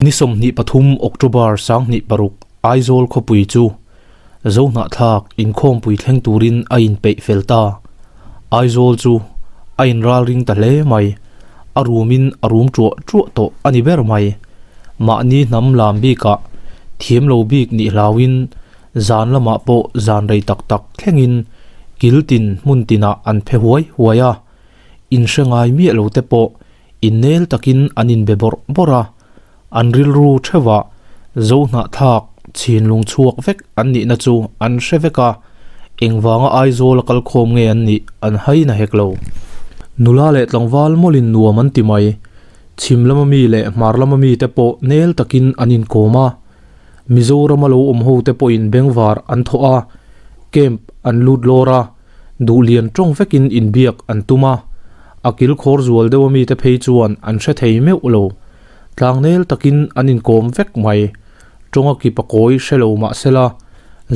Ni 23 October 2006 Aizawl khawpui chu Zohnahthlak inkhawmpui thleng turin a inpeih fel ta. Aizawl chu a inralring ta hle mai. A rumin a rum ṭuah ṭuah tawh a ni ber mai. Mahni hnam lam bikah thiam lo bik nih hlauin zan lamah pawh zan rei tak tak thlengin kil tin hmun tinah an phe huai huai a. Inhre ngai miah lo te pawh innel takin an inbe bawrh bawrh a. An rilru theuhah Zohnahthlak chhinlung chhuak vek an nihna chu an hre vek a, engvanga Aizawl a kalkhawm nge an nih an hai na hek lo. Nula leh tlangval mawlin nuam an ti mai. Chhim lama mi leh hmar lama mite pawh nel takin an inkawm a. Mizorama lo awm hote pawhin bengvar an thawh a, camp an lut lawr a, duhlian tawng vekin inbiak an tum a. A kilkhawr zual deuh a mite phei chuan an hre thei meuh lo. Tlangnel takin an inkawm vek mai. Tawnga ki pakawi hre lo mah sela,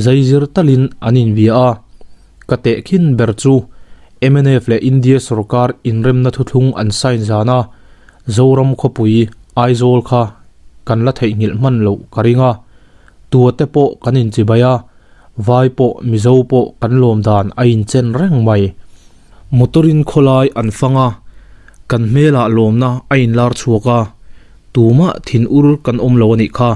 zaizir talin an inbia a. Ka tehkhin ber chu mnf leh India sorkar inremna thuthlung an sign zan a, Zoram khawpui Aizawl kha kan la theihnghilh hman loh ka ring a. Tuate pawh kan inchibai a, Vai pawh Mizo pawh kan lawm dan a inchen reng mai. Motor-in khawlai an fang a, kan hmelah lawmna a inlar chhuak a, tumah thin ur kan awm lo a nih kha.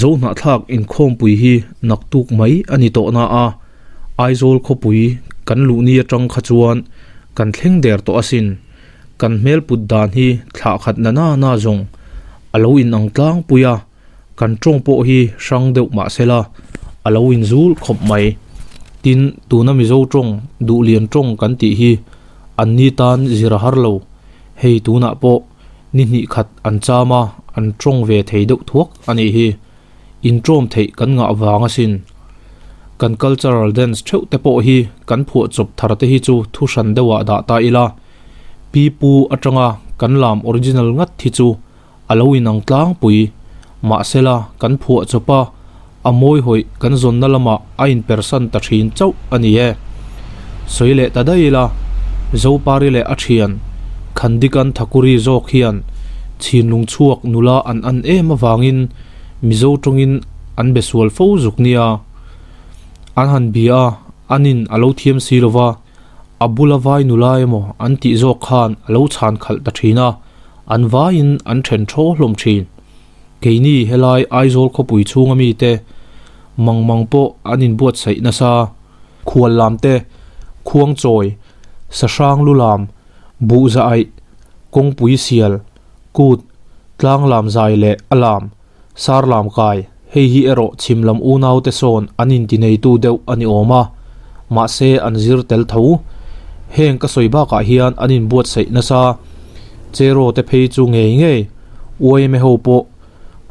Zohnahthlak inkhawmpui hi naktuk mai a ni tawh na a, Aizawl khawpui kan luh ni atang kha chuan kan thleng der tawh asin. Kan hmel put dan hi thlah khat na na na zawng a lo inang tlangpui a. Kan tawng pawh hi hrang deuh mah sela a lo inzul khawp mai. Tin, tuna Mizo tawng, Duhlian tawng kan tih hi an ni tan zir a har lo. Hei tunah pawh ni hnih khat an cham a, an tawng ve thei deuh thuak a nih hi. Intawm theih kan ngah vang asin. Kan cultural dance theuh te pawh hi kan phuah chawp thar te hi chu thu hran deuhah dah ta ila. Pi pu atanga kan lam original ngat hi chu A lo inang tlangpui. Mahsela, kan phuah chawp a, a mawi hawih kan zawnna lamah a inpersan ta thin chauh a ni e. Sawi leh ta daih ila, Zopari leh a thian, Khandikan Thakuri zawk hian chhinlung chhuak nula an an em avangin Mizo tawngin an be sual fo zuk nia. An han bia a, anin a lo thiam si lova, A bula vai nula emaw an tih zawk khan a lo chhan khalh ta thin a, an vaiin an then thaw hlawm thin. Keini helai Aizawl khawpui chhunga mite mang mang pawh an inbuatsaih nasa. Khual lam te, khuangchawi, sahrang lu lam, buhza aih, kawngpui sial, kut, tlang lam zai leh a lam, sar lam kai, hei hi erawh chhim lam unau te sawn an intineitu deuh a ni awm a, mahse an zir tel tho. Heng ka sawi bakah hian an inbuatsaih nasa. Cheraw te phei chu ngei ngei yma ho pawh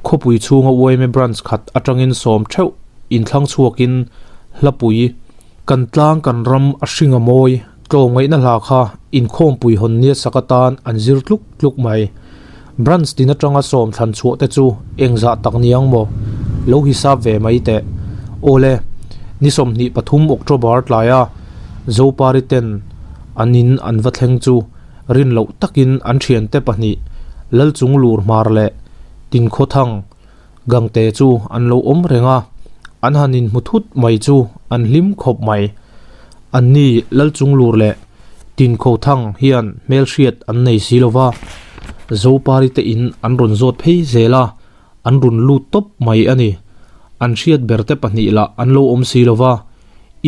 khawpui chhunga yma branch khat atangin sawm theuh inthlang chhuakin hlapui kan tlang kan ram a hring a mawi tlawmngaihna hla kha inkhawmpui hawn nia sak atan an zir tluk tluk mai. Branch tin atanga sawm thlan chhuah te chu engzah tak niang maw? Lo hisap ve mai teh. Awle, ni 23 October tlaia Zopari ten an in an va thleng chu rin loh takin an thiante pahnih Lalchung Lur Hmar leh Tinkhawthang Gangte chu an lo awm reng a, an han inhmu thut mai chu an hlim khawp mai. Anni Lalchunglur leh Tinkhothang hian hmelhriat an nei si lo va, Zopari te in an rawn zawt phei zel a, an rawn lut tawp mai a ni. An hriat ber te pahnih lah an lo awm si lo va,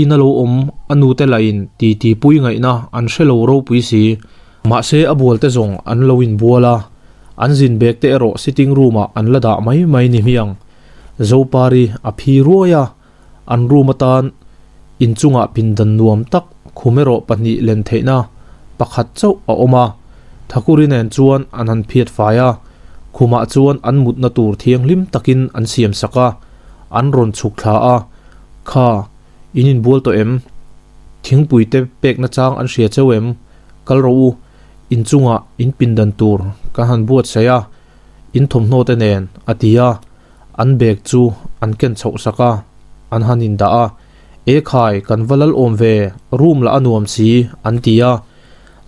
in a lo awm a nute lahin titi pui ngaihna an hre lo ropui si. Mahse a bual te zawng an lo inbual a, an zin bag te erawh sitting room ah an la dah mai mai ni hmiang. Zopari a phi ruai a, an room atan inchungah pindan nuam tak khum erawh pahnih len theihna pakhat chauh a awm a. Thakuri nen chuan an han phiat fai a, khumah chuan an mutna tur thianghlim takin an siam sak a, an rawn chhuk thla a, Kha, in inbual tawh em? Thingpui te pekna chang an hria cheu em? Kal rawh u, inchungah in pindan tur kan han buatsaih a, in thawmhnaw te nen, a ti a, an bag chu an ken chhoh sak a, an han indah a, E khai, kan va lal awm ve, room lah a nuam si, an ti a,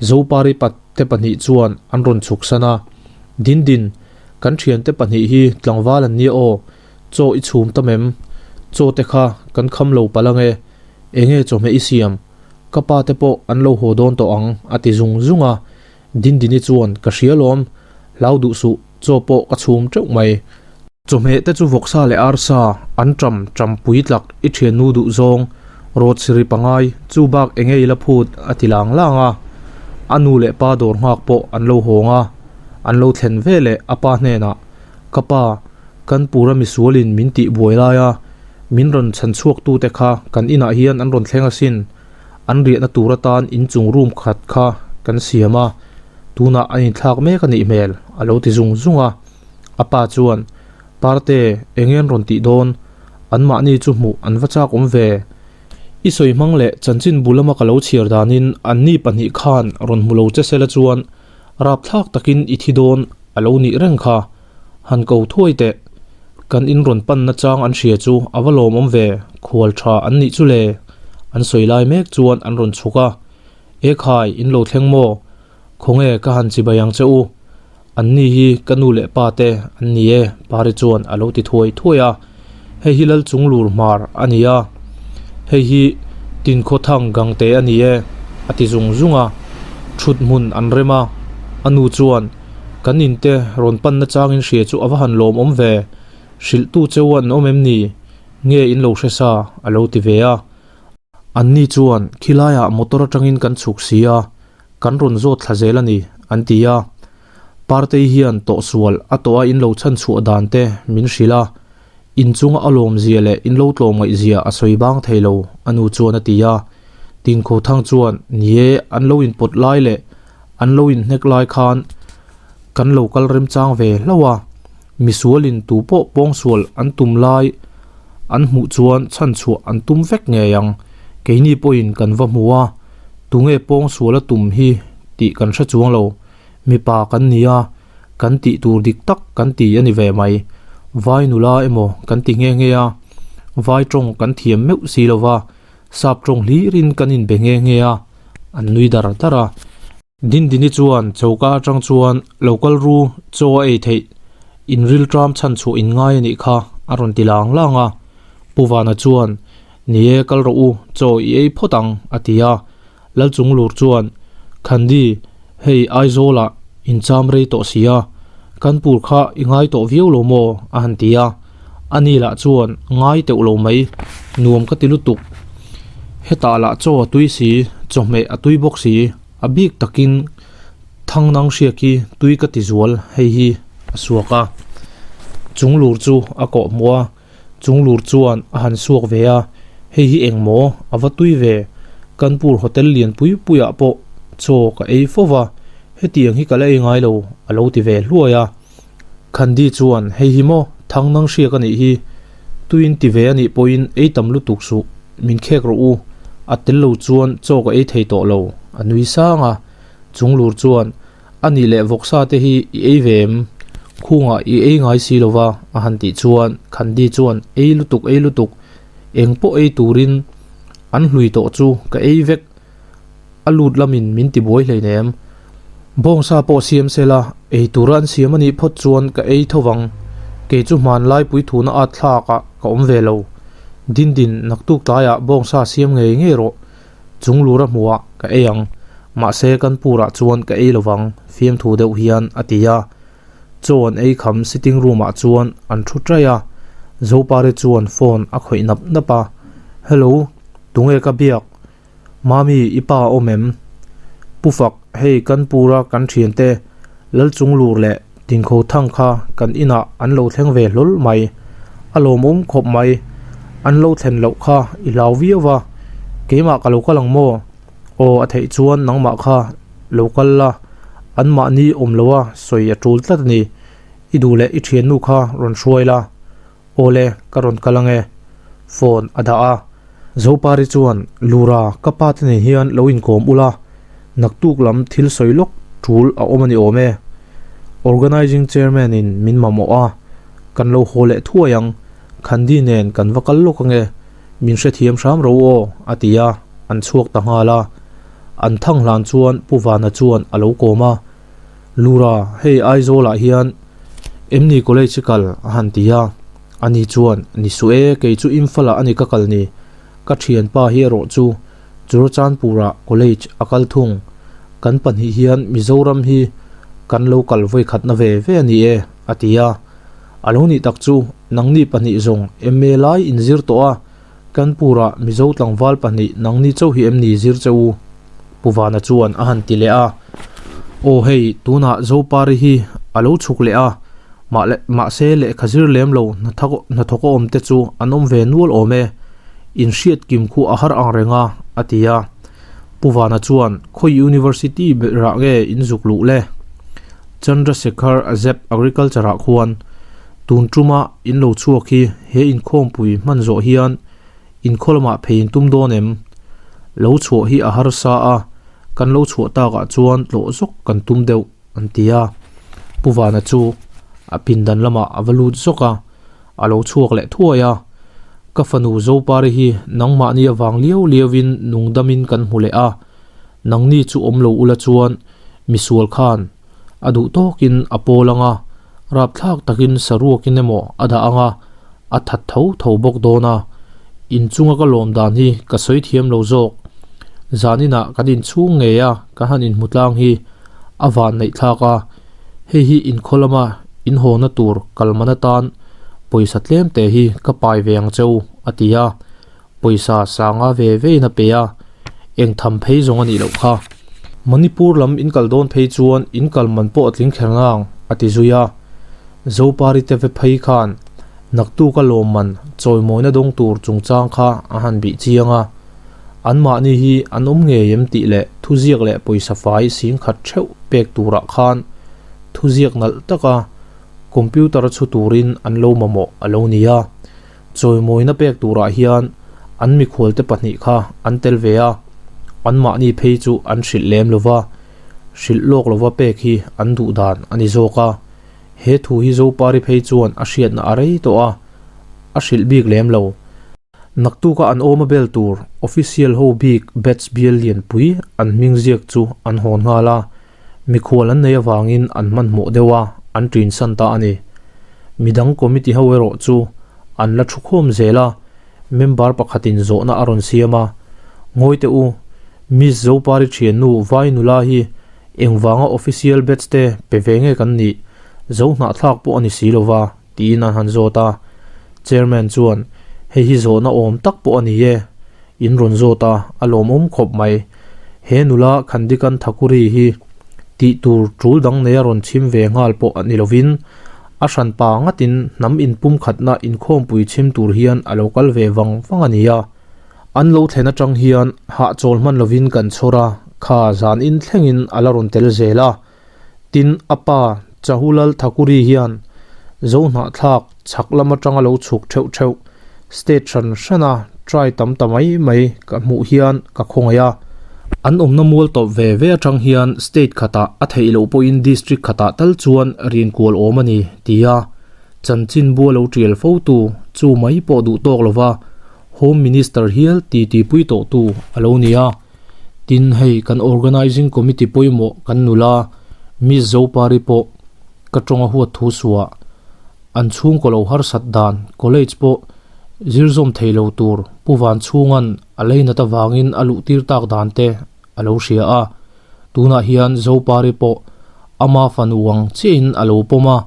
Zopari pat te pahnih chuan an rawn chhuk san a, Dindin, Kan thiante pahnih hi tlangval an nia aw, chaw i chhum tam em? Chaw te kha kan kham lo palh ange, enge chawhmeh i siam? Ka pa te pawh an lo haw dawn tawh ang a ti zung zung a. Dindini chuan ka hria lawm, hlau duh suh, chaw pawh ka chhum teuh mai. Chawhmeh te chu vawksa leh arsa an ṭam ṭam pui tlak i ṭhiannu duh zawng rawt siri pangai chu bak enge i la phut a ti lang lang a. A nu leh pa dawr nghak pawh an lo hawng a, an lo thlen ve leh a pa hnenah, Ka pa, kan pura misualin min tih buai lai a, min rawn chhan chhuak tute kha kan inah hian an rawn thleng asin, an riahna tur atan inchung room khat kha kan siam a, tunah an inthlak mek a nih hmel a lo ti zung zung a. A pa chuan, Parte, eng nge an rawn tih dawn? Anmahni chu hmuh an va chak awm ve. I sawi hmang leh chanchin bu lama ka lo chhiar danin anni pahnih khan rawn hmu lo che sela chuan rapthlak takin i thi dawn a lo nih reng kha. Han ko thuai teh. Kan in rawn panna chang an hria chu a va lawmawm ve, khual tha an nih chu le. An sawi lai mek chuan an rawn chhuk a. Ekhai, in lo thleng maw? Khawnge ka han chibai ang che u? An ni hi ka nu leh pa te an ni e, Pari chuan a lo ti thuai thuai a. Hei hi Lalchunglur hmar a ni a, hei hi Tinkhawthang Gangte a ni e, a ti zung zung a. Thut hmun an rem a, a nu chuan, Kan in te rawn pan nachangin hria chu a va han lawmawm ve, hrilhtu cheu an awm em ni? Nge in lo hre sa? a lo ti ve a. Anni chuan, Khilaiah motor atangin kan chhuk si a, kan rawn zawt thla zel a ni, an ti a. Partei hian tawhsual a tawh a in lo chhan chhuah dan te min hrilh a, in chunga a lawmzia leh in lo tlawmngaihzia a sawi bang thei lo, a nu chuan a ti a. Tinkhothang chuan, Ni e, an lo inpawt lai leh an lo inhnek lai khan kan lo kal remchang ve hlauh a, misualin tu pawh pawngsual an tum lai an hmuh chuan chhanchhuah an tum vek ngei ang, keini pawhin kan va hmu a. Tunge pawngsual a tum hi tih kan hre chuang lo. Mipa kan ni a, kan tih tur dik tak kan ti a ni ve mai. Vai nula emaw kan ti nghe nghe a, vai tawng kan thiam meuh si lo va, sap tawng hlirin kan inbe nghe nghe a, an nui dar dar a. Dindini chuan choka atang chuan lo kal ru chaw a ei theih in rilṭam chhan chhuah in ngai a nih kha a rawn ti lang lang a. Pu Vana chuan Ni e, kal rawh u, chaw i ei phawt ang, a ti a. Lalchunglur chuan, Khandi, hei Aizawlah in cham rei tawh si a, kan pur kha i ngai tawh viau lo maw? a han ti a. Ani lah chuan, Ngai teuh lo mai, nuam ka ti lutuk. Hetah lah chaw a tui si, chawhmeh a tui bawk si, a bik takin Thangnang hriak hi tui ka ti zual, hei hi a suak a. Chunglur chu a kawh hmuh a. Chunglur chuan a han suak ve a, Hei hi eng maw? A va tui ve. Kanpur hotel lian pui puiah pawh chaw ka ei fo va, hetiang hi ka la ei ngai lo, a lo ti ve hluai a. Khandi chuan, Hei hi maw? Thang nang hriak a nih hi. Tuiin ti ve a nih pawhin ei tam lutuk suh, min khek rawh u. A tel lo chuan chaw ka ei thei tawh lo, a nui sang a. Chunglur chuan, A nih leh vawksa te hi i ei ve em? Khungah i ei ngai si lo va, a han tih chuan Khandi chuan ei lutuk ei lutuk, eng pawh ei turin an hlui tawh chu ka ei vek, a lut lamin min ti buai hleinem. Bawngsa pawh siam se la, ei tura an siam a nih phawt chuan ka ei tho vang, kei chu hmanlai puithuna at thlakah ka awm ve lo. Dindin naktuk tlaiah bawngsa siam ngei ngei rawh. Chung lura hmuhah ka ei ang, mahse kan purah chuan ka ei lovang, fiamthu deuh hian a ti a. Chaw an ei kham sitting room ah chuan an thu ṭaih a, Zopari chuan phone a khawih nap nap a, Hello, tunge ka biak? Mami, i pa a awm em? Pu Fak, hei kan pura kan ṭhiante Lalchunglur leh Tinkho thang kha kan inah an lo thleng ve hlawl mai. A lawmawm khawp mai. An lo thlen loh kha i hlau viau va. Keimah ka lo kal ang maw? Aw a theih chuan nangmah kha lo kal la, anmahni awm loa sawi a tul tlat a ni. I duh leh i thiannu kha rawn hruai la. Awle, ka rawn kal ange. Phone a dah a. Zopari chuan, Lura, ka pa te nen hian lo inkawm ula, naktuk lam thil sawi lawk tul a awm a ni awm e. Organising chairman in min mamawh a, kan lo haw leh thuai ang, Khandi nen kan va kal lawk ange, min hrethiam hram ro aw, a ti a, an chhuak ta nghal a. An thang hlan chuan Pu Vana chuan a lo kawm a. Lura, hei Aizawlah hian Em ni college i kal? a han ti a. Ani chuan, Ni suh e, kei chu Imphal-ah a ni ka kal ni. Ka thianpa hi erawh chu Churachandpur-ah college a kal thung. Kan pahnih hian Mizoram hi kan lo kal vawikhatna ve ve a ni e, a ti a. A lo nih tak chu nangni pahnih zawng MA lai inzir tawh a, Kanpur-ah Mizo tlangval pahnih nangni chauh hi em ni zir che u? Pu Vana chuan a han ti leh a. Aw hei, tunah Zopari hi a lo chhuk leh a, mahse lehkha zir lem lo hnathawk a awm te chu an awm ve nual awm e, inhriat kim khu a har ang reng a, a ti a. Pu Vana chuan, Khawi University berah nge in zuk luh le? Chandrasekhar Azep Agriculture-ah khuan Tun tuma in lo chhuak hi he inkhawmpui hman zawh hian inkhaw lamah phei in tum dawn em? Lo chhuah hi a harsa a, kan lo chhuah takah chuan tlawh zawk kan tum deuh an ti a. Pu Vana chu a pindan lamah a va lut zawk a, a lo chhuak leh thuai a. Ka fanu Zopari hi nangmahni avang liau liauin nungdamin kan hmu leh a, nangni chu awm lo ula chuan misual khan A duh tawkin a pawl ang a, rapthlak takin saruakin emaw a dah ang a, a that tho tho bawk dawn a. Inchunga ka lawm dan hi ka sawi thiam lo zawk. Zaninah kan inchhung ngei a ka han inhmu tlang hi a van neih thlak a, hei hi inkhaw lama inhawna tur kalman atan pawisa tlem te hi ka pai ve ang cheu, a ti a. Pawisa sanga ve vein a pe a, eng tham phei zawng a nih loh kha. Manipur lam in kal dawn phei chuan in kal man pawh a tling kher ngang, a ti zui a. Zopari te ve phei khan naktuk a lawmman chawimawina dawng tur chungchang kha a han bih chiang a. Anmahni hi an awm ngei em tih leh thuziak leh pawisa fai singkhat theuh pek turah khan thuziak nalh taka computer a chhu turin an lo mamawh a lo ni a. Chawimawina pek turah hian an mikhualte pahnih kha an tel ve a, anmahni phei chu an hrilh lem lo va, hrilh lawk lova pek hi an duh dan a ni zawk a. He thu hi Zopari phei chuan a hriatna a rei tawh a, a hrilh bik lem lo. Naktuka an awm a bel tur official ho bik batch bial lianpui an hming ziak chu an hawn nghal a, Mikhual an nei avangin an hmanhmawh deuh a, an ṭin san ta a ni. Midang committee ho erawh chu an la thu khawm zel a, member pakhatin zawhna a rawn siam a, Ngawi teh u, Miss Zopari ṭhiannu Vai nula hi engvanga official batch te pe ve nge kan nih? Zo hnahthlak pawh a ni si lova, tiin an han zawt a. Chairman chuan, Hei hi zawhna awm tak pawh a ni e, in rawn zawt a, a lawmawm khawp mai. He nula Khandikan Thakuri hi tih tur tul dang neia rawn chhim ve nghal pawh a ni lovin, a hran pa ngatin hnam inpumkhatna inkhawmpui chhim tur hian a lo kal ve vang vang a ni a. An lo thlen atang hian hahchawl hman lovin kan chhawr a, kha zanin thlengin a la rawn tel zel a. Tin, a pa Chahulal Thakuri hian Zohnahthlak chhak lam atanga lo chhuk theuh theuh state hran hrana try tam ta mai mai ka hmuh hian ka khawngaih a. An awmna mual tawp ve ve atang hian state khatah a theih loh pawhin district khatah tal chuan rinkual awm a ni, tia chanchinbu a lo tial fotu chu mai pawh duh tawk lova Home Minister hial titipui tawhtu a lo ni a. Tin, hei kan Organising Committee pawimawh kan nula Miss Zopari pawh ka tawng a huat thu suah. An chhungkaw lo harsat dan college pawh zir zawm thei lo tur Pu Vanchhunga'n a leinat avangin a luh tir tak dan te a lo hria a. Tunah hian Zopari pawh ama fanu ang chiahin a lo pawm a,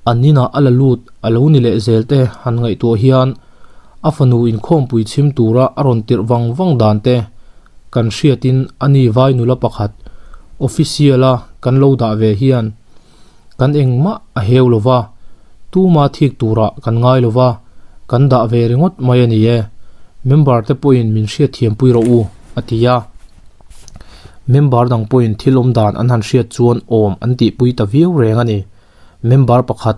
an inah a la lut a lo ni leh zel te han ngaihtuah hian A fanu inkhawmpui chhim tura a rawn tirh vang vang dan te kan hriatin a ni vai nula pakhat official a kan lo dah ve hian kan engmah a heu lo va, tuma thik turah kan ngai lo va, kan dah ve ringawt mai a ni e, member te pawhin min hriatthiampui rawh u, a ti a. Member dang pawhin thil awm dan an han hriat chuan awm an tihpui ta viau reng a ni. Member pakhat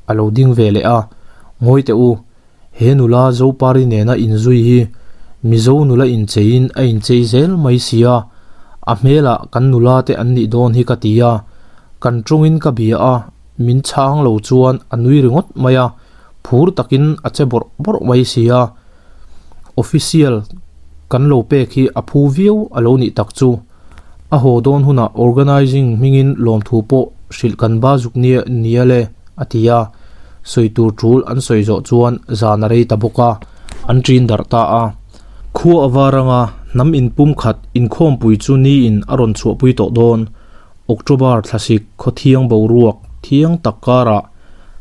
a lo ding ve leh a, Ngawi teh u, he nula Zopari nena inzui hi Mizo nula incheiin a inchei zel mai si a, a hmelah kan nula te an nih dawn hi ka ti a, kan tawngin ka bia a, min chhang lo chuan a nui ringawt mai a, phur takin a che bawrh bawrh mai si a, official kan lo pek hi a phu viau a lo nih tak chu. A haw dawn hunah organising hmingin lawmthu pawh hrilh kan ba zuk nia nia le, a ti a. Sawi tur tul an sawi zawh chuan zan a rei ta bawk a, an ṭin darh ta a. Khua a var anga hnam inpumkhat inkhawmpui chu niin a rawn chhuahpui tawh dawn. October thlasik khawthiang boruak thiang tak karah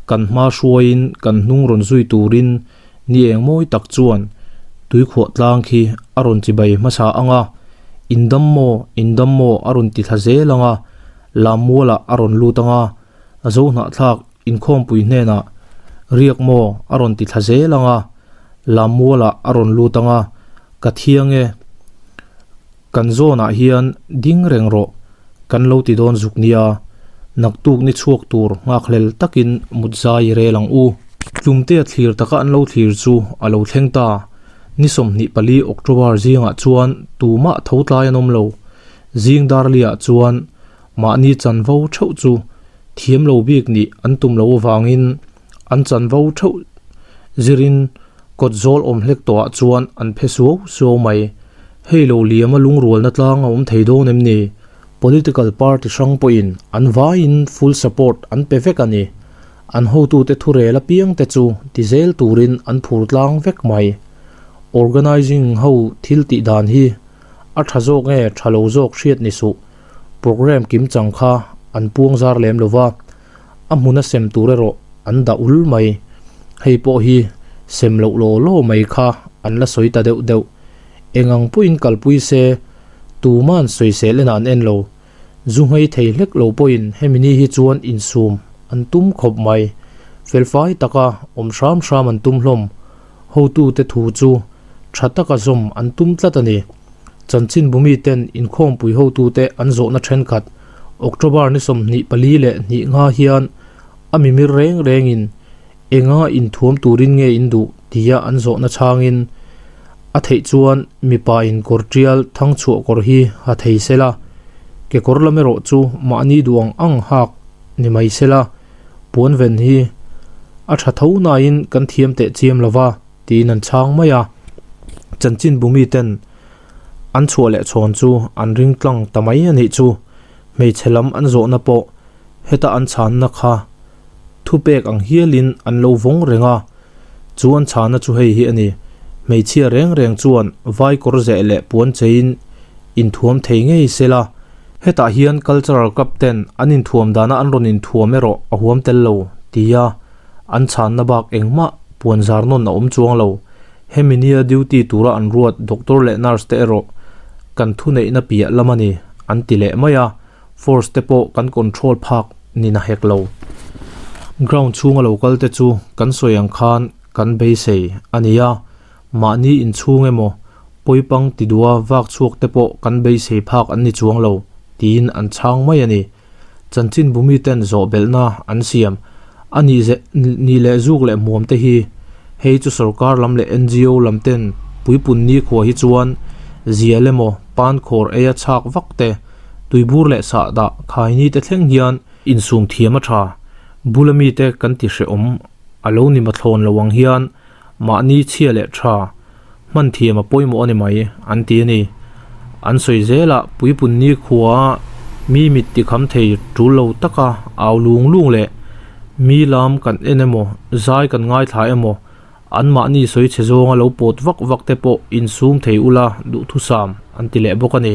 kan hma hruaiin kan hnung rawn zui turin ni eng mawi tak chuan tuikhuah tlang khi a rawn chibai hmasa ang a, Indam maw, indam maw a rawn ti thla zel ang a, Lammualah a rawn lut ang a, a zo hnahthlak inkhawmpui hnenah Riak maw a rawn ti thla zel ang a, Lammualah a rawn lut ang a, Ka thiang e. Kan zawnah hian ding reng rawh, kan lo ti dawn zuk nia, naktuk ni chhuak tur nghakhlel takin mut zai i rel ang u. Tlumtea thlir taka an lo thlir chu a lo thleng ta. Ni 24 October zingah chuan tumah tho tlai an awm lo. Zing darliah chuan mahni chanvo theuh chu thiam lo bik nih an tum lo avangin an chanvo theuh zirin Kawt zawl awm hlek tawhah chuan an phe suau suau mai. Hei lo liama lungrualna tlang a awm thei dawn em ni? Political party hrang pawhin an vaiin full support an pe vek a ni. An hotute thurel apiang te chu ti zel turin an phur tlang vek mai. Organising ho thil tih dan hi a tha zawk nge tha lo zawk hriat ni suh. Programme kimchang kha an puang zar lem lova. A hmuna sem tur erawh an dah ul mai. Hei pawh hi sem loh law law mai kha an la sawi ta deuh deuh. Eng ang pawhin kalpui se, tuman sawisel enah an en lo. Zu nghei thei hlek lo pawhin hemi ni hi chuan insum an tum khawp mai. Felfai taka awm hram hram an tum hlawm. Hotute thu chu tha taka zawm an tum tlat a ni. Chanchinbumi ten inkhawmpui hotute an zawhna thenkhat October ni 24 leh hnih nga hian a mimir reng rengin enga inthuam turin nge in duh tia an zawhna chhangin a theih chuan mipa in kawr tial thang chhuah kawr hi ha thei sela, kekawr lam erawh chu mahni duh ang ang hak ni mai sela, puan ven hi a tha tho nain kan thiam teh chiam lova tiin an chhang mai a. Chanchinbumi ten An chhuah leh chhawn chu an ring tlang ta mai a nih chu. Hmeichhe lam an zawhna pawh heta an chhanna kha thupek ang hialin an lo vawng reng a. Chu an chhanna chu hei hi a ni, Hmeichhia reng reng chuan vai kawr zeh leh puan cheiin inthuam thei ngei se la. Hetah hian cultural club ten an inthuam dana an rawn inthuam erawh a huam tel lo, tia an chhanna bak engmah puan zar nawn a awm chuang lo. Hemi nia duty tura an ruat doctor leh nurse te erawh kan thuneihna piah lam a ni, an ti leh mai a, force te pawh kan control phak ni na hek lo. Ground chhunga lo kal te chu kan sawi ang khan kan beisei a ni a, mahni inchhung emaw pawipang ti duha vak chhuak te pawh kan beisei phak an ni chuang lo, tiin an chhang mai a ni. Chanchinbu miten zawh belhna an siam a nih ze nih leh zuk leh hmuam te hi hei chu sorkar lam leh ngo lam ten puipun nikhua hi chuan zial emaw pan khawr eia chhak vak te tuibur leh sahdah khaini te thleng hian insum thiam a tha. Bula mite kan ti hrehawm a lo ni mathlawn lo ang hian mahni chhia leh tha hman thiam a pawimawh a ni mai, an ti a ni. An sawi zelah puipun nikhua mi mit tikham thei tul lo taka au lung lung leh mi lam kan en emaw, zai kan ngaithla emaw, anmahni sawi chhe zawnga lo pawt vak vak te pawh insum thei ula duhthusam an ti leh bawk a ni.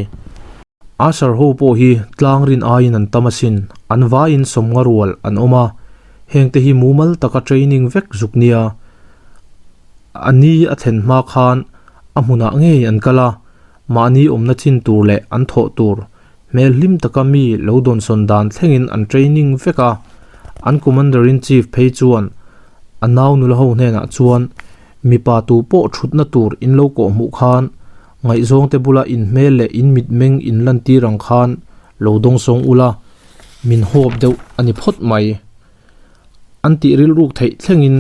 Asher ho pawh hi tlang rin aiin an tam asin, an vaiin sawmnga rual an awm a, hengte hi mumal taka training vek zuk nia. A ni a thlen hma khan a hmunah ngei an kal a, mahni awmna chin tur leh an thawh tur hmel hlim taka mi lo dawnsawn dan thlengin an training vek a. An Commander-in-Chief phei chuan a nau nula ho hnenah chuan mipa tu pawh thutna tur in lo kawh hmuh khan ngaihzawngte bula in hmel leh in mitmeng in lantir ang khan lo dawngsawng ula, min hawp deuh a ni phawt mai. An tih rilruk theih thlengin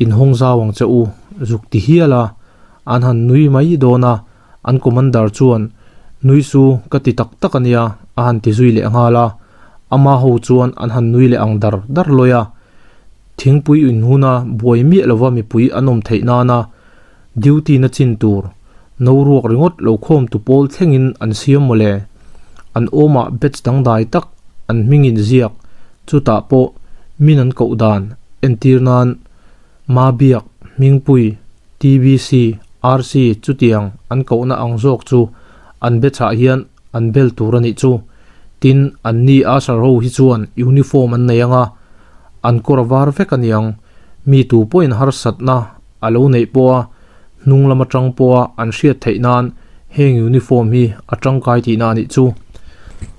in hawng zau ang che u, zuk ti hial a, an han nui mai dawn a, an commander chuan nui su ka ti tak tak a nia a han ti zui leh nghal a, ama ho chuan an han nui leh ang dar dar lawi a, thingpui inhuna buai miah lova mipui an awm theih nana duty na chin tur no ruak ringawt lo khawm tu pawl thlengin an siam mawle. An awmah batch dangdai tak an hmingin ziak, chutah pawh Min an koh dan entir nan Mabiak, Hmingpui, TBC, RC chutiang an kohna ang zawk chu an be chah hian an bel tur a nih chu. Tin, anni usher ho hi chuan uniform an nei anga, an kawr a var vek a niang. Mi tu pawhin harsatna a lo neih pawha hnung lam atang pawha an hriat theih nan heng uniform hi a tangkai tihna a nih chu.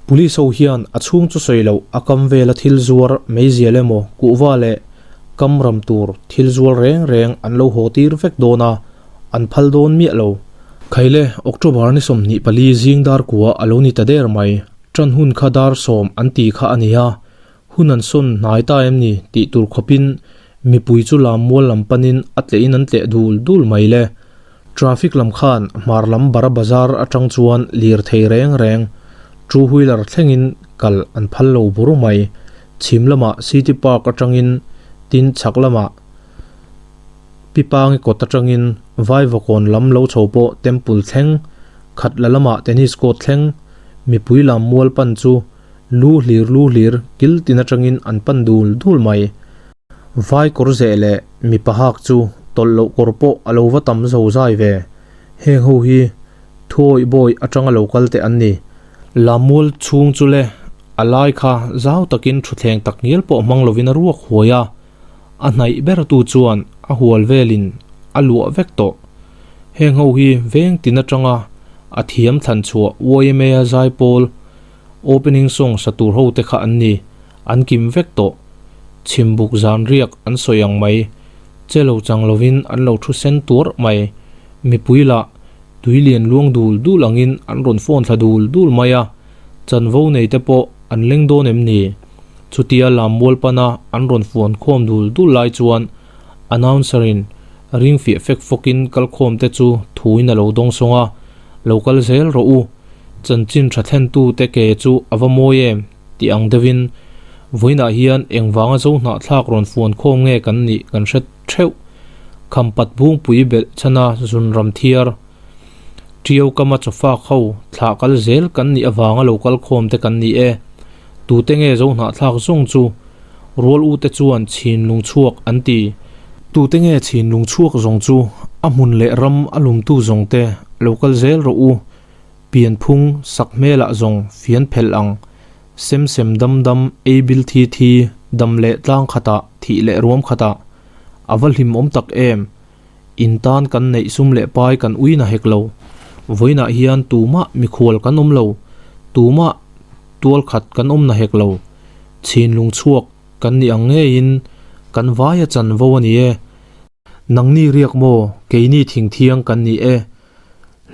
Police ho hian a chhung chu sawi loh a kam vela thil zuar meizial emaw kuhva leh kam ram tur thil zual reng reng an lo haw tir vek dawn a, an phal dawn miah lo. Khaile, October ni 24 zing dar kua a lo ni ta der mai, tan hun kha dar 10 an ti kha a ni a, Hun an sawn hnai ta em ni tih tur khawpin mipui chu lam mual lam panin a tlehin an tleh dul dul mai le. Traffic lam khan hmar lam Bara Bazar atang chuan lirthei reng reng two wheeler thlengin kal an phal lo bur mai. Chhim lamah City Park atangin tin chhak lamah Pipangi kawt atangin Vaivakawn lam lo chho pawh Temple thleng, Khatla lamah Tennis Court thleng mipui lam mual pan chu Lu hlir lu hlir kil tin atangin an pan dul dul mai. Vai kawr zeh leh mipa hak chu tawlh loh kawr pawh a lo va tam zo zai ve. Heng ho hi thuawih bawi atanga lo kal teh an ni. Lammual chhung chu le a lai kha zau takin thutthleng tak ngial pawh hmang lovin a ruak huai a, a hnaih ber tu chuan a hual velin a luah vek tawh. Heng ho hi veng tin atanga a thiam thlan chhuah YMA a zaipawl Opening song sa tur ho te kha an ni, an kim vek tawh. Chhimbuk zan riak an sawi ang mai, che lo chang lovin an lo thu sen tuarh mai. Mipui lah tui lian luang dul dul angin an rawn phone thla dul dul mai a, chanvo nei te pawh an leng dawn em ni? Chutia lammual pana an rawn fuan khawm dul dul lai chuan announcer in ring fiah fek fawkin kalkhawm te chu thuin a lo dawng sawng a, Lo kal zel rawh u. Chanchin tha thlentute ke chu a va mawi em? tih ang deuhin, vawiinah hian engvanga zo hnahthlak rawn fuan khawm nge kan nih kan hre theuh. Khampat bungpui belh chhana zunram thiar, Ṭiau kama chawfak ho thlah kal zel kan nih avanga lo kal khawm te kan ni e. Tute nge zo hnahthlak zawng chu? Rual ute chuan chhin lung chhuak an ti. Tute nge chhin lung chhuak zawng chu? A hmun leh ram a lumtu zawng te lo kal zel rawh u. Pianphung sak hmelah zawng fian phelh ang, sem sem dam dam, ei bil thi thi, dam leh tlang khatah, thih leh ruam khatah. A va hlimawm tak em! In tan kan neih sum leh pai kan ui na hek lo. Vawiinah hian tumah mikhual kan awm lo, tumah tual khat kan awm na hek lo. Chhinlung chhuak kan nih ang ngeiin kan vaia chanvo a ni e. Nangni riak maw, keini thingthiang kan ni e,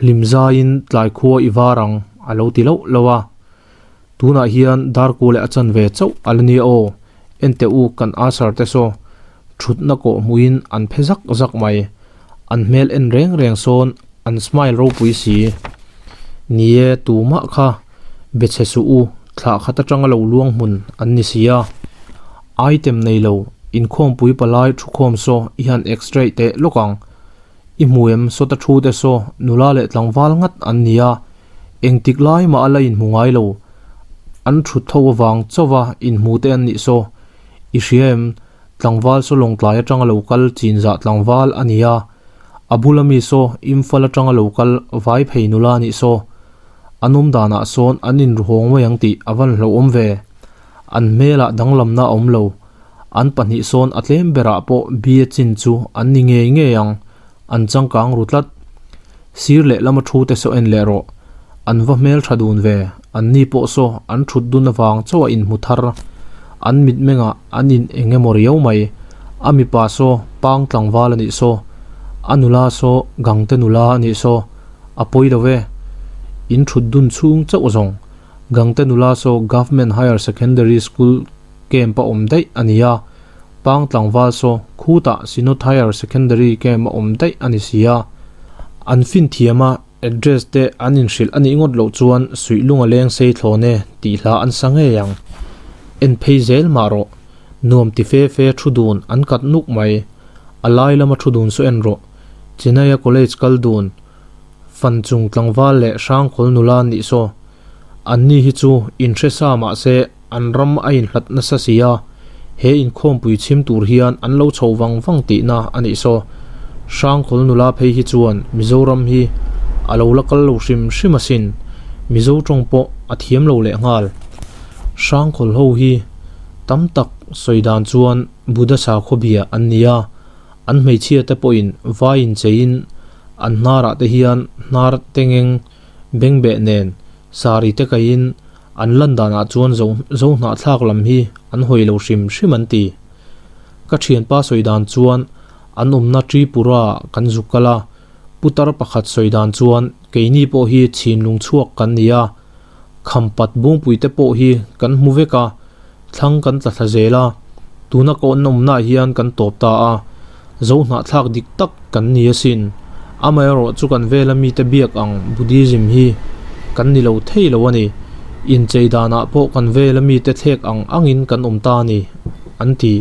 hlim zaiin tlai khua i var ang, a lo ti loh loh a. Tunah hian darku leh a chanve chauh a la nia aw, enteh u kan usher te saw thutna kawh hmuhin an phe zak zak mai, an hmel en reng reng sawn an smile ropui si. Ni e, tumah kha be chhe suh u, thlah khat atanga lo luang hmun an ni si a. Item nei lo, inkhawmpui palai thukhawm saw i han x-ray teh lawk ang. I hmu em sawta thu te saw nula leh tlangval ngat an ni a, engtik lai mah a la inhmu ngai lo. An thut tho avang chauha inhmu te an nih saw. I hria em, tlangval saw lawngtlai atanga lo kal chinzah tlangval a ni a, a bula mi saw Imphal atanga lo kal vai phei nula a nih saw. An awm danah sawn an inruhawng mai ang tih a van hlauhawm ve. An hmelah danglamna a awm lo. An pahnih sawn a tlem berah pawh bia chin chu an ni ngei ngei ang, an changkang ru tlat. Sir lehlama thu te saw en leh rawh. An va hmel tha dun ve, an ni pawh saw an thut dun avang chauh a inhmu thar. An mitmengah an in eng emaw riau mai. A mipa saw pang tlangval a nih saw, a nula saw gangte nula a nih saw, a pawi lo ve. In thut dun chhung chauh zawng. Gangte nula saw Government Higher Secondary School camp a awm daih a ni a, Pang tlangval saw khutah Synod Higher Secondary camp a awm daih a ni si a. An fin thiam a, address te an inhrilh a nih ngawt loh chuan suihlung a leng sei thlawn e tih hla an sa ngei ang. En phei zel mah rawh. Nuam ti fe fe thu dun an kat nuk mai. A lai lama thu dun saw en rawh. Chennai-a college kal dun. Fan chung tlangval leh hrangkhawl nula an nih saw. Anni hi chu inhre sa mahse an ram a inhlat nasa si a. He inkhawmpui chhim tur hian an lo chho vang vang tihna a nih saw. Hrangkhawl nula phei hi chuan Mizoram hi a lo la kal lo hrim hrim asin. Mizo tawng pawh a thiam lo leh nghal. Hrangkhawl ho hi tam tak sawi dan chuan Buddha sakhaw bia an ni a, an hmeichhia te pawhin vai incheiin an hnarah te hian hnar tengeng bengbeh nen sari te kaiin An lan danah chuan zo zo hnahthlak lam hi an hawi lo hrim hrim an ti. Ka thianpa sawi dan chuan an awmna Tripura ah kan zuk kal a, putar pakhat sawi dan chuan keini pawh hi chhinlung chhuak kan ni a, khampat bungpui te pawh hi kan hmu vek a, thlang kan tla thla zel a, tuna ka an awmnaah hian kan tawp ta a, zo hnahthlak dik tak kan ni asin. Amaherawh chu kan vela mite biak ang Buddhism hi kan ni lo thei lo a ni. Inchei danah pawh kan vela mite thlek ang angin kan awm ta a ni, an ti.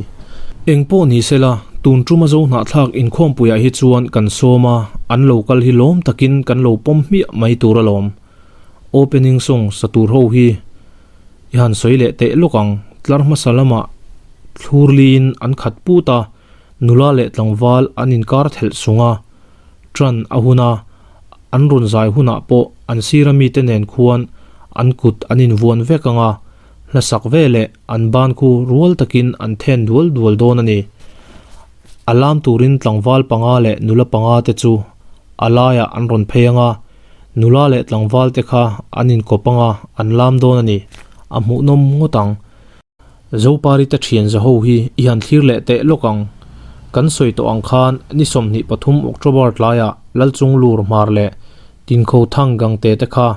Eng pawh ni sela, tun tuma zo hnahthlak inkhawmpuiah hi chuan kan sawm a, an lo kal hi lawm takin kan lo pawm hmiah mai tur alawm. Opening song sa tur ho hi I han sawi leh teh lawk ang, tlar hmasa lamah thlur liin an khat put a, nula leh tlangval an inkar thelh sung a, ṭan a hun a, an rawn zai hunah pawh an sira mite nen khuan an kut an invuan vek ang a, hlasak ve leh an ban khu rual takin an then dual dual dawn a ni. A lam turin tlangval panga leh nula panga te chu a laiah an rawn phei ang a, Nula leh tlangval te kha an inkawp anga an lam dawn a ni, a hmuhnawm ngawt ang. Zopari te thian zaho hi i han thlir leh teh lawk ang. Kan sawi tawh ang khan ni 23 October tlaiah Lalchunglur Hmar leh Tinkho Thang Gangte te kha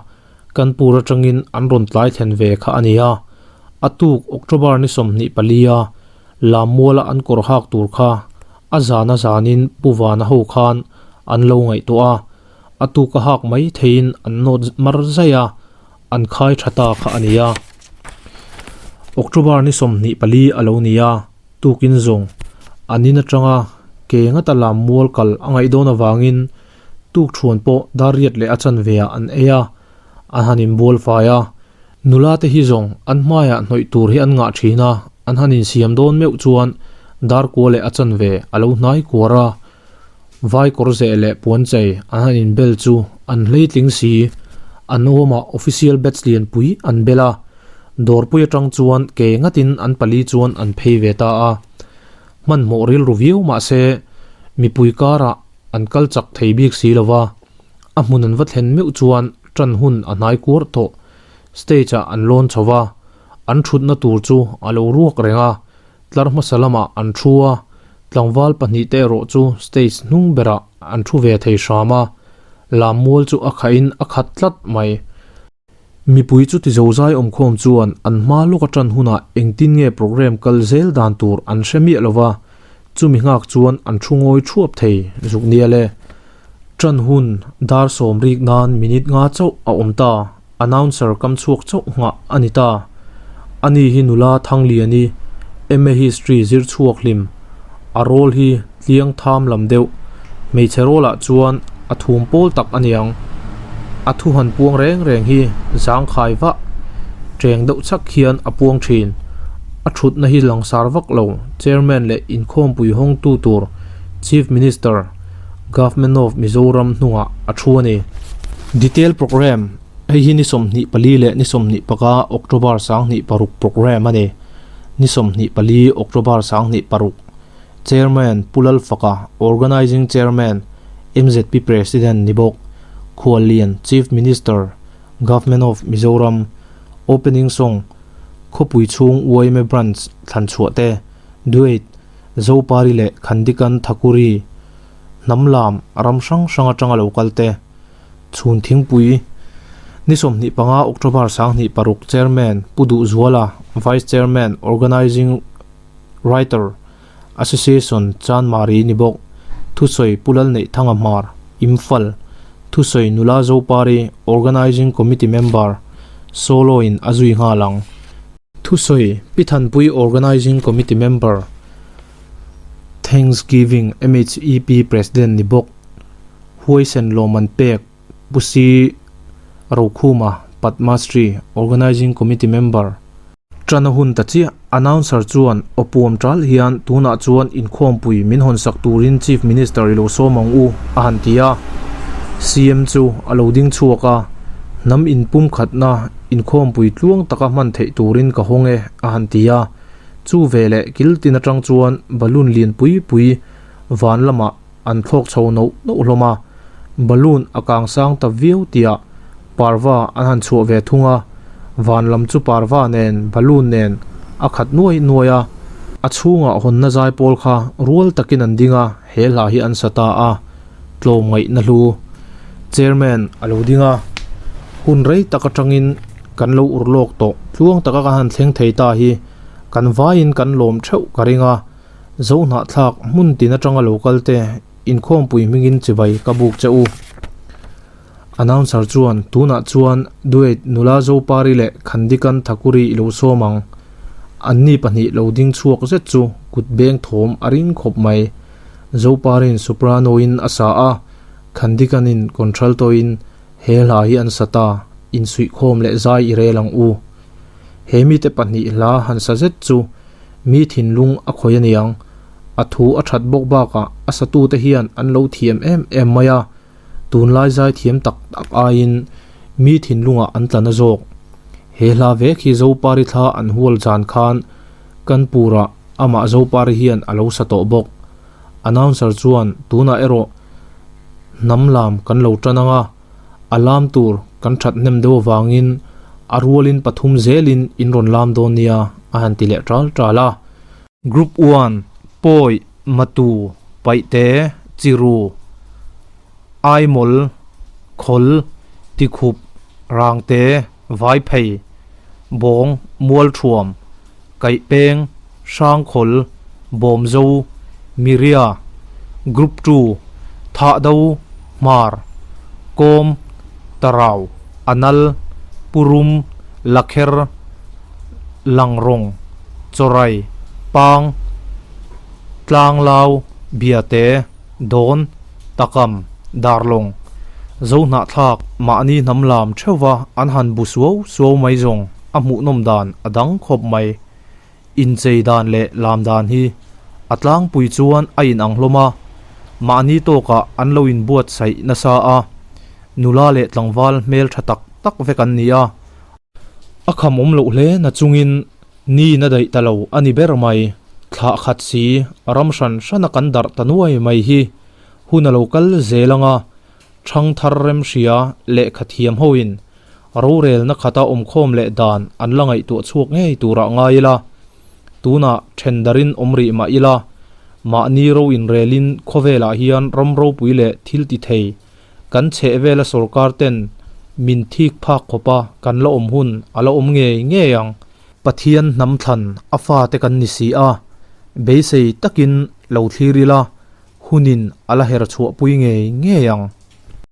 Kanpur atangin an rawn tlai thlen ve kha a ni a. A tuk October ni 24 a Lammuala an kawr hak tur kha a zan a zanin Pu Vana ho khan an lo ngaihtuah a. A tuk a hak mai theiin an nawt mar zaih a, an khai tha ta kha a ni a. October ni 24 a lo ni a, tukin zawng an in atanga ke ngata lam mual kal a ngaih dawn avangin tuk thuan pawh dar riat leh a chanve ah an ei a, an han inbual fai a. Nula te hi zawng an hmaiah hnawih tur hi an ngah thin a, an han insiam dawn meuh chuan dar kua leh a chanve a lo hnai kuar a. Vai kawr zeh leh puan chei an han inbel chu an hleitling si. An awmah official batch lianpui an bel a, dawrpui atang chuan ke ngatin an pali chuan an phei ve ta a. Hmanhmawh rilru viau mah se mipui karah an kal chak thei bik si lo va, a hmun an va thlen meuh chuan tan hun a hnai kuar tawh. Stage ah an lawn chho va, an thutna tur chu a lo ruak reng a, Tlar hmasa lamah an thu a, tlangval pahnihte erawh chu stage hnung berah an thu ve thei hram a, lam mual chu a khahin a khat tlat mai. Mipui chu tizozai awmkhawm chuan an hma lawk a tan hunah engtin nge programme kal zel dan tur an hre miah lo va, chumi nghak chuan an thu ngawi thuap thei zuk nia le. Tan hun dar sawm rik nan minute nga chauh a awm ta. Announcer kam chhuak chauh nghah a ni ta. Ani hi nula Thangliani, MA History zir chhuak hlim. A role hi tliang tham lam deuh. Hmeichhe role ah chuan a thum pawl tak a niang. A thu han puang reng reng hi zangkhai vah teng deuh chak hian a puang thin. A thutna hi langsar vak lo, Chairman leh inkhawmpui hawngtu tur Chief Minister, Government of Mizoram hnungah a thu a ni. Detail Programme, Hei hi ni 24 leh ni 25 October 26 programme a ni. Ni 24 October 26 Chairman Pu Lalfaka, Organising Chairman, MZP President ni bawk, Khuallian Chief Minister, Government of Mizoram, Opening Song, Khawpui chhung yma Branch thlanchhuah te, Duet, Zopari leh Khandikan Thakuri, hnam lam ram hrang hrang atanga lo kal te, chhun thingpui ni 25 October 26 Chairman Pu Duhzuala, Vice Chairman, Organising Writer, Association Chanmari ni bawk, Thusawi Pu Lalneihthanga Hmar, Imphal, Thusawi Nula Zopari, Organising Committee Member, Solo in a zui nghal ang. Thusawi, Pi Thanpui Organising Committee Member, Thanksgiving MHEP President ni bawk, Huaisen Lawman Pek, Pu Si Rokhuma, Padma Shri, Organising Committee Member. Ṭana hun ta chiah. Announcer chuan aw puam ṭal hian tunah chuan inkhawmpui min hawnsak turin Chief Minister i lo sawm ang u a han ti a. CM chu a lo ding chhuak a, hnam inpumkhatna inkhawmpui tluang taka hman theih turin ka hawng e a han ti a. Chu veleh kil tin atang chuan balloon lian pui pui van lamah an thlawk chho noh noh hlawm a, balloon a kang sang ta viau tihah parva an han chhuah ve thung a, van lam chu parva nen balloon nen a khat nuai nuai a, a chhungah hawnna zai pawl kha rual takin an ding a, he hla hi an sa ta a, tlawm ngaihna hlu chairman a lo ding a, hun rei tak atangin kan lo ur lawk tawh tluang taka kan han thleng thei ta hi kan vaiin kan lawm theuh ka ring a. Zohnahthlak hmun tin atanga lo kal te inkhawmpui hmingin chibai ka buk che u. Announcer chuan tunah chuan Duet nula Zopari leh Khandikan Thakuri i lo sawm ang. Anni pahnih lo ding chhuak zet chu kut beng thawm a ring khawp mai. Zopari'n soprano-in a sa a, Khandikanin contralto-in he hla hi an sa ta, insuihkhawm leh zai i rel ang u. He mite pahnih hla han sa zet chu Mi thinlung a khawih a niang. A thu a that bawk bakah a satute hian an lo thiam em em mai a, tunlai zai thiam tak tak aiin mi thinlungah an tla na zawk. He hla vek hi Zopari thla an hual zan khan Kanpur-ah amah Zopari hian a lo sa tawh bawk. Announcer chuan tunah erawh hnam lam kan lo tan ang a. A lam tur kan that hnem deuh avangin a rualin pathum zelin in rawn lam dawn nia a han ti leh ṭal ṭal a. Group one, Pawi, Matu, Paihte, Chiru, Aimawl, Khawl, Tikhup, Rangte, Vaiphei, Bawng, Mualṭhuam, Kaihpeng, Hrangkhawl, Bawmzo, Miria, Group two, Thahdo, Hmar, Kawm, Tarau, Anal, Purum, Lakher, Langrawng, Chawrai, Pang, Tlanglau, Biate, Dawn, Takam, Darlawng, Zohnahthlak, mahni hnam lam theuhva an han bu suau suau mai zawng a hmuhnawm dan a dang khawp mai. Inchei dan leh lam dan hi a tlangpui chuan a inang hlawm a, mahni tawkah an lo inbuatsaih nasa a, nula leh tlangval hmel tha tak tak vek an ni a. A kham awm loh hle na chungin ni na daih ta lo a ni ber mai. Thlah khat si ram hran hrana kan darh ta nuai mai hi hun a lo kal zel ang a, Thangthar remhria lehkha thiam hoin rorelna khata awmkhawm leh dan an la ngaihtuah chhuak ngei turah ngai ila, tunah thendarin awm rih mah ila, mahni ro inrelin khawvelah hian ram ropui leh thil ti thei kan chheh vela sorkar ten min thik phak khawpa kan la awm hun a la awm ngei ngei ang. Pathian hnam thlan a fate kan ni si a, beisei takin lo thlir ila, hunin a la her chhuahpui ngei ngei ang.